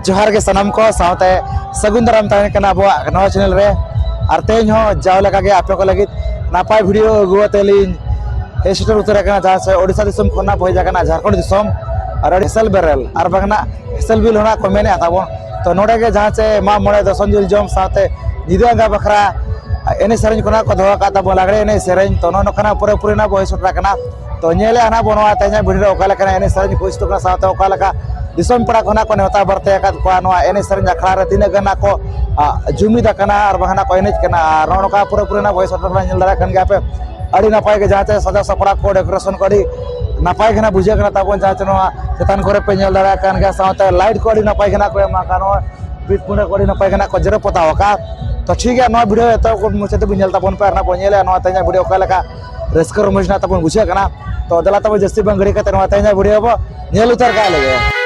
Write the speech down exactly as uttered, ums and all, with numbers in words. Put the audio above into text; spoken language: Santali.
ᱡᱚᱦᱟᱨ ᱜᱮ ᱥᱟᱱᱟᱢ ᱠᱚ ᱥᱟᱶᱛᱮ ᱥᱟᱹᱜᱩᱱ ᱫᱟᱨᱟᱢ ᱛᱟᱦᱮᱱ ᱠᱟᱱᱟ ᱟᱵᱚᱣᱟᱜ ᱱᱚᱣᱟ ᱪᱮᱱᱮᱞ ᱨᱮ᱾ ᱟᱨ ᱛᱮᱦᱮᱧ ᱦᱚᱸ ᱡᱟᱣ ᱞᱮᱠᱟ ᱜᱮ ᱟᱯᱮ ᱠᱚ ᱞᱟᱹᱜᱤᱫ ᱱᱟᱯᱟᱭ ᱵᱷᱤᱰᱤᱭᱳ ᱟᱹᱜᱩ ᱠᱟᱛᱮ ᱞᱤᱧ ᱦᱮᱡ ᱥᱮᱴᱮᱨ ᱩᱛᱟᱹᱨ ᱟᱠᱟᱱᱟ, ᱡᱟᱦᱟᱸ ᱥᱮ ᱳᱰᱤᱥᱟ ᱫᱤᱥᱚᱢ ᱠᱷᱚᱱᱟᱜ ᱵᱚ ᱦᱮᱡ ᱟᱠᱟᱱᱟ ᱡᱷᱟᱲᱠᱷᱚᱸᱰ ᱫᱤᱥᱚᱢ᱾ ᱟᱨ ᱟᱹᱰᱤ ᱦᱮᱥᱮᱞ ᱵᱮᱨᱮᱞ ᱟᱨ ᱵᱟᱝ ᱱᱟᱜ ᱦᱮᱥᱮᱞ ᱵᱤᱞ ᱦᱚᱸ ᱱᱟᱜ ᱠᱚ ᱢᱮᱱᱮᱫᱼᱟ ᱛᱟᱵᱚᱱ᱾ ᱛᱚ ᱱᱚᱰᱮ ᱜᱮ ᱡᱟᱦᱟᱸ ᱪᱮ ᱢᱟᱜ ᱢᱚᱬᱮ ᱫᱚᱥᱚᱱ ᱡᱤᱞ ᱡᱚᱢ ᱥᱟᱶᱛᱮ ᱧᱤᱫᱟᱹ ᱟᱸᱜᱟ ᱵᱟᱠᱷᱨᱟ ᱮᱱᱮᱡ ᱥᱮᱨᱮᱧ ᱠᱚ ᱱᱟᱜ ᱠᱚ ᱫᱚᱦᱚ ᱟᱠᱟᱫ ᱛᱟᱵᱚᱱ, ᱞᱟᱜᱽᱲᱮ ᱮᱱᱮᱡ ᱥᱮᱨᱮᱧ᱾ ᱛᱚ ᱱᱚᱜᱼᱚ ᱱᱚᱝᱠᱟᱱᱟᱜ ᱯᱩᱨᱟᱹᱯᱩᱨᱤ ᱱᱟᱜ ᱵᱚ ᱦᱮᱡ ᱥᱮᱴᱮᱨ ᱟᱠᱟᱱᱟ᱾ ᱛᱚ ᱧᱮᱞᱮᱫᱼᱟ ᱱᱟᱜ ᱵᱚ ᱱᱚᱣᱟ ᱛᱮᱦᱮᱧᱟᱜ ᱵᱷᱤᱰᱤᱭᱳ ᱨᱮ ᱚᱠᱟ ᱞᱮᱠᱟᱱᱟᱜ ᱮᱱᱮᱡ ᱥᱮᱨᱮᱧ ᱠᱚ ᱦᱤᱡᱩᱜ ᱠᱟᱱᱟ, ᱥᱟᱶᱛᱮ ᱚᱠᱟ ᱞᱮᱠᱟ ᱫᱤᱥᱚᱢ ᱯᱮᱲᱟ ᱠᱚ ᱱᱟᱜ ᱠᱚ ᱱᱮᱣᱛᱟ ᱵᱟᱨᱛᱮ ᱟᱠᱟᱫ ᱠᱚᱣᱟ ᱱᱚᱣᱟ ᱮᱱᱮᱡ ᱥᱮᱨᱮᱧ ᱟᱠᱷᱲᱟ ᱨᱮ, ᱛᱤᱱᱟᱹᱜ ᱜᱟᱱ ᱱᱟᱜ ᱠᱚ ᱟ, ᱡᱩᱢᱤᱫ ᱟᱠᱟᱱᱟ ᱟᱨ ᱵᱟᱝ ᱱᱟᱜ ᱠᱚ ᱮᱱᱮᱡ ᱠᱟᱱᱟ᱾ ᱟᱨ ᱱᱚᱜᱼᱚ ᱱᱚᱝᱠᱟ ᱯᱩᱨᱟᱹᱯᱩᱨᱤ ᱱᱟᱜ ᱵᱚ ᱦᱮᱡ ᱥᱮᱴᱮᱨ ᱟᱠᱟᱱᱟ, ᱧᱮᱞ ᱫᱟᱲᱮᱭᱟᱜ ᱠᱟᱱ ᱜᱮᱭᱟ ᱯᱮ᱾ ᱟᱹᱰᱤ ᱱᱟᱯᱟᱭ ᱜᱮ ᱡᱟᱦᱟᱸ ᱪᱮ ᱥᱟᱡᱟᱣ ᱥᱟᱯᱲᱟᱣ ᱠᱚ, ᱰᱮᱠᱳᱨᱮᱥᱚᱱ ᱠᱚ ᱟᱹᱰᱤ ᱱᱟᱯᱟᱭ ᱜᱮ ᱱᱟᱜ ᱵᱩᱡᱷᱟᱹᱜ ᱠᱟᱱᱟ ᱛᱟᱵᱚᱱ, ᱡᱟᱦᱟᱸ ᱪᱮ ᱱᱚᱣᱟ ᱪᱮᱛᱟᱱ ᱠᱚᱨᱮ ᱯᱮ ᱧᱮᱞ ᱫᱟᱲᱮᱭᱟᱜ ᱠᱟᱱ ᱜᱮᱭᱟ᱾ ᱥᱟᱶᱛᱮ ᱞᱟᱭᱤᱴ ᱠᱚ ᱟᱹᱰᱤ ᱱᱟᱯᱟᱭ ᱜᱮ ᱱᱟᱜ ᱠᱚ ᱮᱢ ᱟᱠᱟᱫ, ᱱᱚᱣᱟ ᱵᱤᱴ ᱯᱩᱸᱰᱟ ᱠᱚ ᱟᱹᱰᱤ ᱱᱟᱯᱟᱭ ᱜᱮ ᱱᱟᱜ ᱠᱚ ᱡᱮᱨᱮᱲ ᱯᱚᱛᱟᱣ ᱟᱠᱟᱫ᱾ ᱛᱚ ᱴᱷᱤᱠ ᱜᱮᱭᱟ, ᱱᱚᱣᱟ ᱵᱷᱤᱰᱤᱭᱳ ᱮᱛᱚᱦᱚᱵ ᱠᱷᱚᱱ ᱢᱩᱪᱟᱹᱫ ᱫᱷᱟᱹᱵᱤᱡ ᱧᱮᱞ ᱛᱟᱵᱚᱱ ᱯᱮ, ᱟᱨ ᱱᱟᱜ ᱵᱚᱱ ᱧᱮᱞᱮᱜᱼᱟ ᱱᱚᱣᱟ ᱛᱮᱦᱮᱧᱟᱜ ᱵᱷᱤᱰᱤᱭᱳ ᱚᱠᱟ ᱞᱮᱠᱟ ᱨᱟᱹᱥᱠᱟᱹ ᱨᱚᱢᱚᱡᱽ ᱱᱟᱜ ᱛᱟᱵᱚᱱ ᱵᱩᱡᱷᱟᱹᱜ ᱠᱟᱱᱟ᱾ ᱛᱚ ᱫᱮᱞᱟ ᱛᱚᱵᱮ ᱡᱟᱹᱥᱛᱤ ᱵᱟᱝ ᱜᱷᱟᱹᱲᱤ ᱠᱟᱛᱮ ᱱᱚᱣᱟ ᱛᱮᱦᱮᱧᱟᱜ ᱵᱷᱤᱰᱤᱭᱳ ᱵᱚ ᱧᱮᱞ ᱩᱛᱟᱹᱨ ᱠᱟᱜ ᱞᱮᱜᱮ᱾